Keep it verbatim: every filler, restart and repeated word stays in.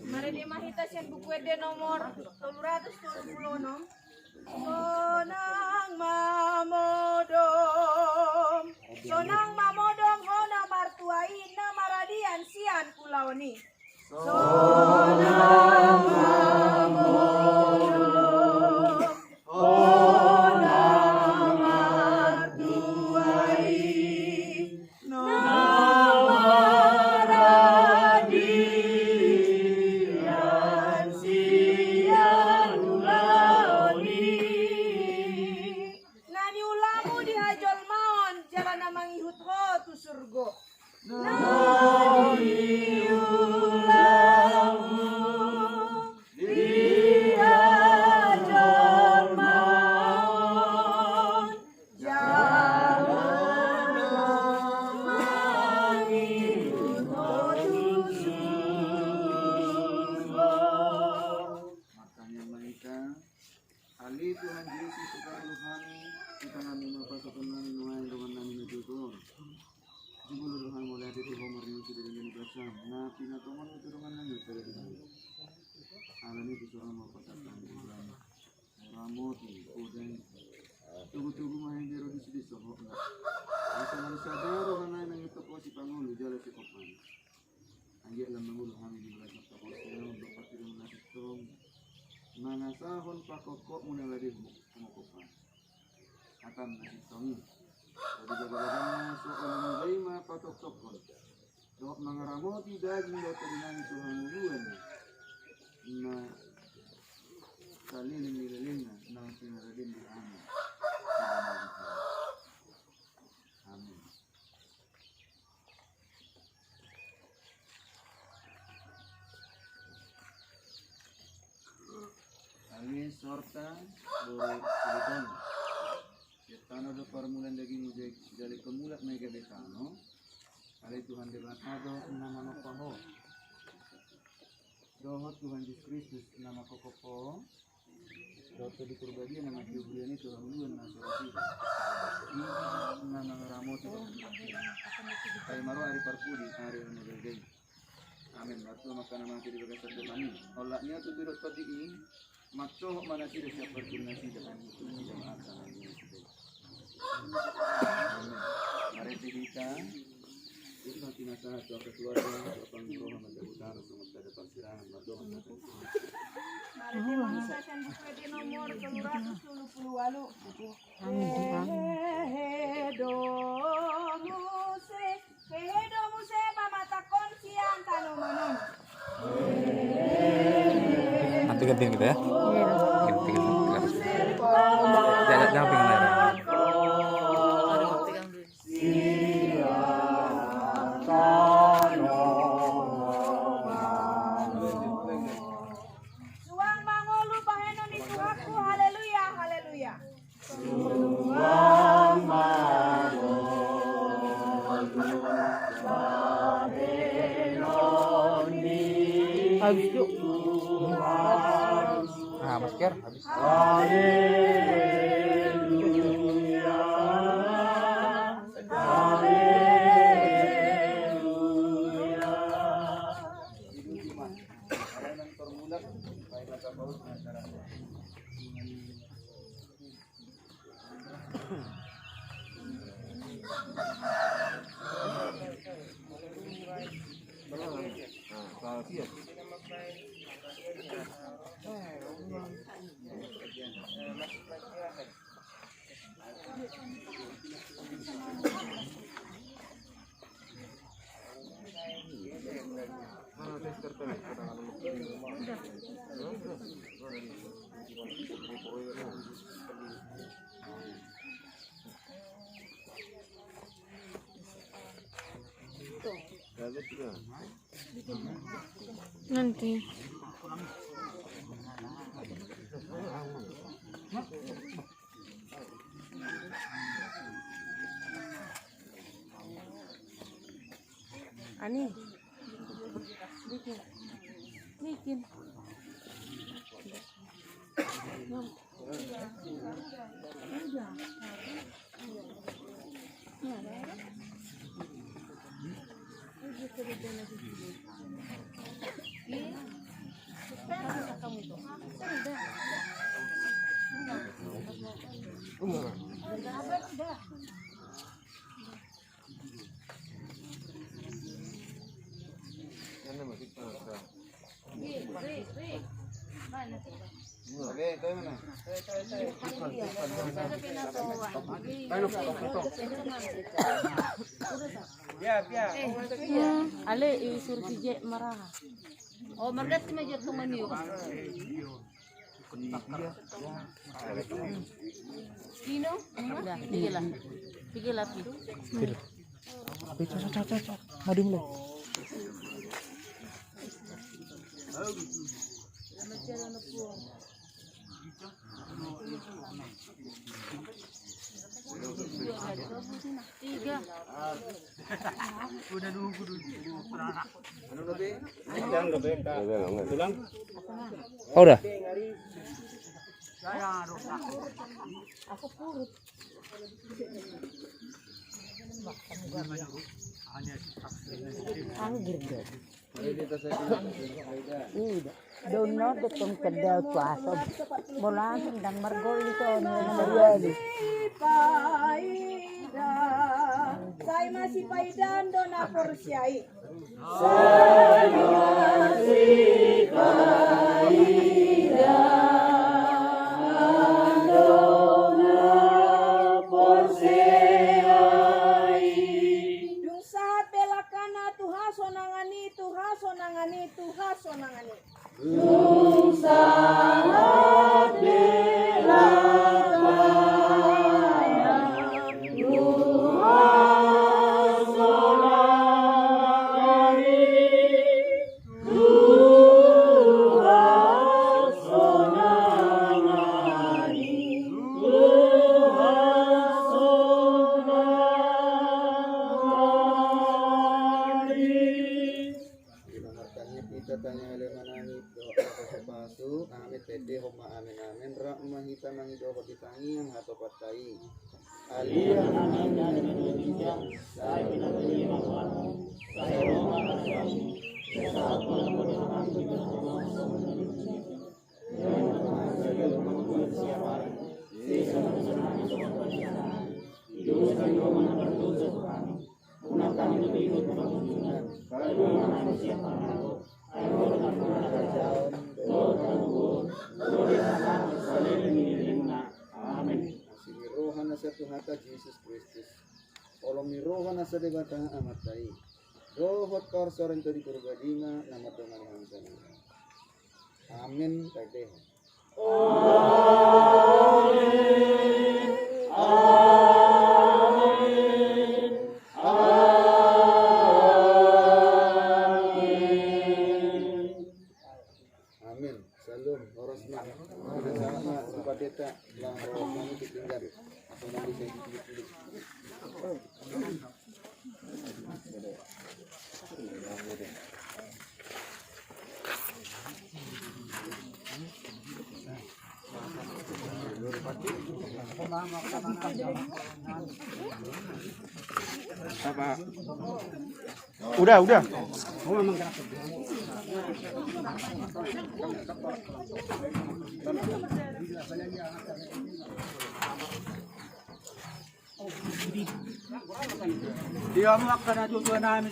Marende ma hita sian Buku Ende nomor tolu ratus tolu pulu onom. Sonang mamodom, sonang mamodom hona martua i na maradian sian ulaon i. Sonang mamodom hona martua i na maradian sian ulaon i. Na niulamu di hajolmaon jala na mangihut ho tu surgo. Na niulamu di hajolmaon jala na mangihut ho tu surgo. Martangiang ma hita. Ale Tuhan Jesus, huparorot hami, di tanganMu ma pasahaton nami nuaeng dongan nami na jolo on. Jumolo do hami mauliate tu Ho marnida sian denggan ni basam na pinatongonMu tu dongan nami on sada di hami. Alani i tu sura ma pasahat hami di hami. Ramoti, podang. Togutogu ma hami bero di sude sohotna. Asa nang sada roha nami mangihut ho sipangolu jala sihophop. Anggiat lam mangolu hami di bagasan parhorasan on, dohot partingkian na sintong, mangasahon pangkophopMu na lade humophop hami. HataM na sintong i, ro di bagabagasna so olo mangulahon, patoktokhon dohot mangaramoti daging dohot tondi nami tu hangoluan na saleleng ni lelengna, na pinaradean di hami. Amin. Ale Sorta boru Siliton. Sian tano do parmulaan dagingmu, jala ingkon mulak ma i gabe tano. Ale Tuhan Debata do na manompa ho. Dohot Tuhan Jesus Kristus na mangkophop ho. Dohot Tondi Porbadia na mangihut huria i tu hangoluan na so ro i. I na mangaramoti ho. Sai ma ro ari parpudi, ari na magelgel i. Amen. Martua ma angka na mate di bagasan dongan i. Olat ni on tutu dohot tondi i. Mansohot ma nasida sian parpudi nasida, hami tu nasida ma angka na mate. Amen. Marende hita. Ipang pinasahat tu angka keluarga, tu angka roha, mata utara, songon sada parsirangan, mardongan. Marende ma hita sian Buku Ende nomor tolu ratus tolu pulu ualu. Hehe do muse, hehe do muse pamatangkon sian tanoman on. Nanti gantiin kita ya. Iya. Ganti, ganti. Jangan, jangan pengen layar. Suang mangolu bahenon ni Tuhanku, haleluya, haleluya. Habis, Cuk. Ah, masker habis. Nanti. Ani. Bikin. Bikin. Ale i surti je maraha. Oh, margatti ma je tongan io. Ino? Udah, tiga lah. Tiga lah, Pi. Pi, cak, cak, cak, cak. Maju mulai. Tiga. Oh, udah. Anggir do. Udah. Dono dekkon kedal puasa. Bola ndang margoli to. Sai masipaida do na porsiai. Sai masipaida do na porsiai. Dung sahat belakana tu hasonangan i, tu hasonangan i, tu hasonangan i. Dung sahat belakana tu hasonangan i, tu hasonangan i, tu hasonangan i. Di mangartani hita tanya halemanami dohot pasu-pasu, amen, tete homa amen, amen, rap ma hita mangidohon di tangiang hatopanta i. Alia nami na di ginjang, sai pinatoi ma goarmu, sai ro ma harajaonmu, sai saut ma goarmu di hami di hami. Amen. Asi ni roha na satu hata Jesus Kristus. Holong ni roha na sada Debata Amanta i. Dohot parsaoran Tondi Porbadia i ma na mandongani hami. Amen. Taendehon. Amen. Salam, horas ma. Sama-sama, Pak Pendeta, lang roh kami ketinggal. Apa? Udah, udah. Dia mau akan ada dua nama.